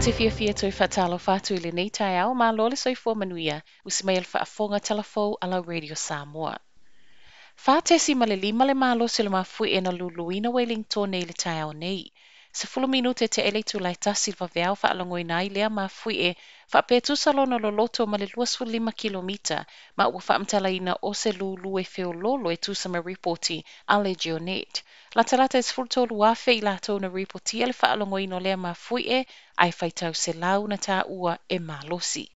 te fiafia e toe faatalofa atu i lenei taeao, malo le soifua manuia, usi mai a le faafofoga tala fou a lau Radio Samoa. 4.5 le malosi o le mafuie na luluina Welingtone i le taeao nei. 10 minute tea i le itula e 1 i le vaveao faalogoina ai lea mafuie faapea e tusa lona loloto ma le 25 kilomita ma ua faamatalaina o se lulu e feoloolo e tusa ma ripoti a le Geonet. Latalata i 13,000 i latou na ripotia le faalogoina o lea mafuie ae faitau selau na taua e malosi.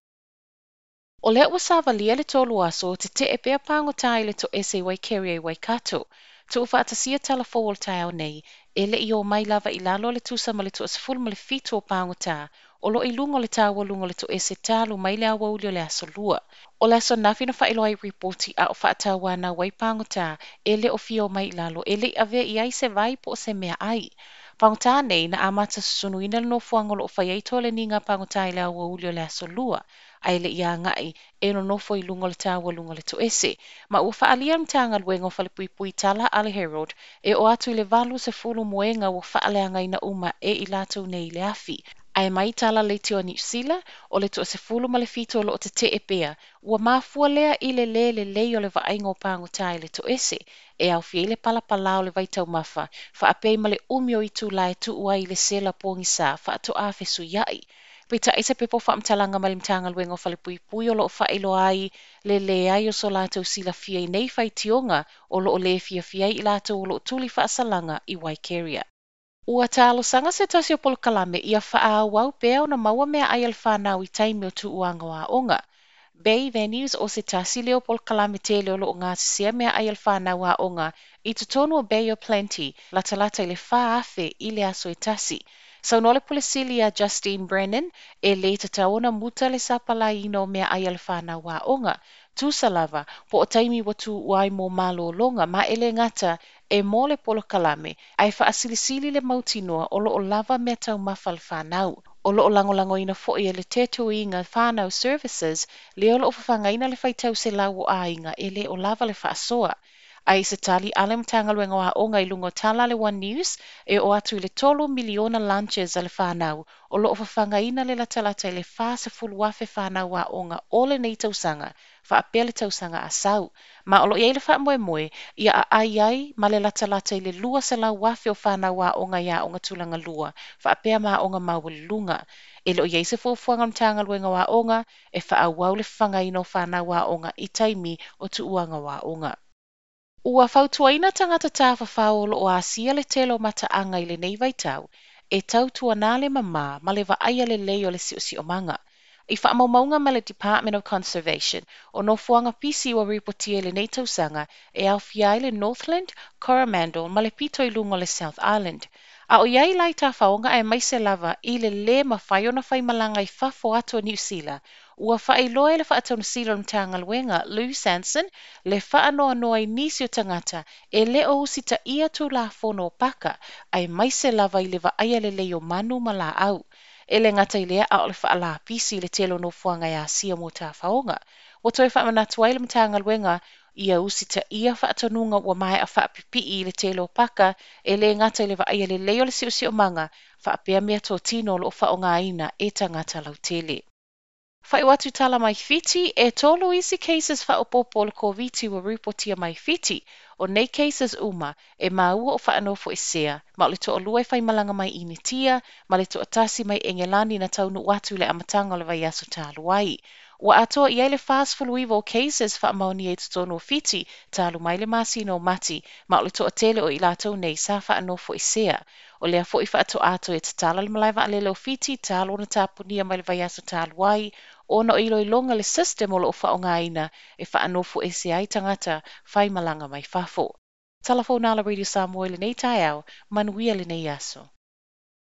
O lea ua savalia le 3 aso o tetee pea pagota i le toese i Waikeria i Waikato. Tuufaatasia tala fou o le taeao nei, e le i o mai lava i lalo le tusa ma le 17 o pagota, o loo i luga o le taualuga o le toese talu mai le aoauli o le aso Lua. O le aso ananafi na faailoa ai ripoti a o faatauanau ai pagota e le o fia o mai i lalo e le i avea i ai se vai po o se meaai. Pagota nei na amata susunuina le nofoaga o loo fai ai toleniga pagota i le aoauli o le aso Lua, ae le i agai e nonofo i luga o le taualuga o le toese. Ma ua faaalia le Matagaluega o Falepuipui tala a le Herald e oo atu i le 80 moega ua faaleagaina uma e i latou nei i le afi. Ae mai tala leitio a Niu Sila, o le 17 o loo tetee pea, ua mafua lea i le lē lelei o le vaaiga o pagota i le toese, e aofia ai le palapala o le vaitaumafa, faapea ai ma le umi o itula e tuu ai i le sela pogisa faatoa fesuiai. Peitai se pepa o faamatalaga mai le Matagaluega o Falepuipui o loo faailoa ai le leai o so latou silafia i nei faitioga o loo lē fiafia ai i latou o loo tuli faasalaga i Waikeria. Ua talosaga se tasi o polokalame ia faaauau pea ona maua meaai a le fanau i taimi o tuuaga o aoga. Bay Venues o se tasi lea o polokalame tele o loo gasesea meaai a le fanau aoga i totonu o Bay of Plenty, latalata i le 4,000 i le aso e tasi. Saunoa le Pule Sili ia Justine Brennan e lē tatau ona muta le sapalaiina o meaai a le fanau aoga. Tusa lava, po o taimi ua tuua ai mo malologa ma e le gata e mo le polokalame, ae faasilisili le mautinoa o loo lava mea taumafa a le fanau. O loo lagolagoina foi e le Tetuiga Whānau Services lea o loo fafagaina le faitau selau o aiga e le o lava le faasoa. Ae i se tali a le Matagaluega o Aoga i luga o tala a le One News, e oo atu i le 3 miliona lunches a le fanau o loo fafagaina le latalata i le 40,000 fanau aoga o lenei tausaga, faapea le tausaga a sau. Ma o loo i ai le faamoemoe ia aai ai ma le latalata i le 200,000 o fanau aoga i aoga tulaga lua, faapea ma aoga maualuluga. E le o i ai se fuafuaga a le Matagaluega o Aoga e faaauau le fafagaina o fanau aoga i taimi o tuuaga o aoga. Ua fautuaina tagata tafafao o loo asia le tele o mataaga i lenei vaitau e tautuana le mamā ma le vaaia lelei o le siosiomaga. I faamaumauga mai le Department of Conservation, o nofoaga pisi ua ripotia i lenei tausaga e aofia ai le Northland, Coromandel ma le pito i luga o le South Island. A o i ai la i tafaoga aemaise lava i le lē mafai ona faimalaga i fafo atu o Niu Sila, ua faailoa e le Faatonusili o le Matagaluega, Lou Sanson, le faanoanoa i nisi o tagata e le o usitaia Tulafono o paka, aemaise lava i le vaaia lelei o manu ma laau. E le gata i lea a o le faalapisi i le tele o nofoaga e asia mo tafaoga. Ua toe faamanatu ai le Matagaluega ia usitaia faatonuga ua maea faapipii i le tele o paka e le gata i le vaaia lelei o le siosiomaga, faapea meatotino o loo faaaogaina e tagata lautele. Faaiu atu tala mai Fiti, e 3 isi cases faaopoopo o le Koviti ua ripotia mai Fiti. O nei cases uma e maua o faanofoesea, ma o le 2 e faimalaga mai Initia, ma le 1 mai Engelani na taunuu atu i le amataga o le vaiaso talu ai. Ua atoa i ai le 49 o cases faamaonia i totonu o Fiti, talu mai le masina o Mati, ma o le toatele o i latou nei sa faanofoesea. O lea foi faatoa toe tatala le malae vaalele o Fiti talu ona tapunia mai le vaiaso talu ai, ona o iloiloga le system o loo faaaogaina e faanofoesea ai tagata faimalaga mai fafo. Tala fou na la Radio Samoa i lenei taeao, manuia lenei aso.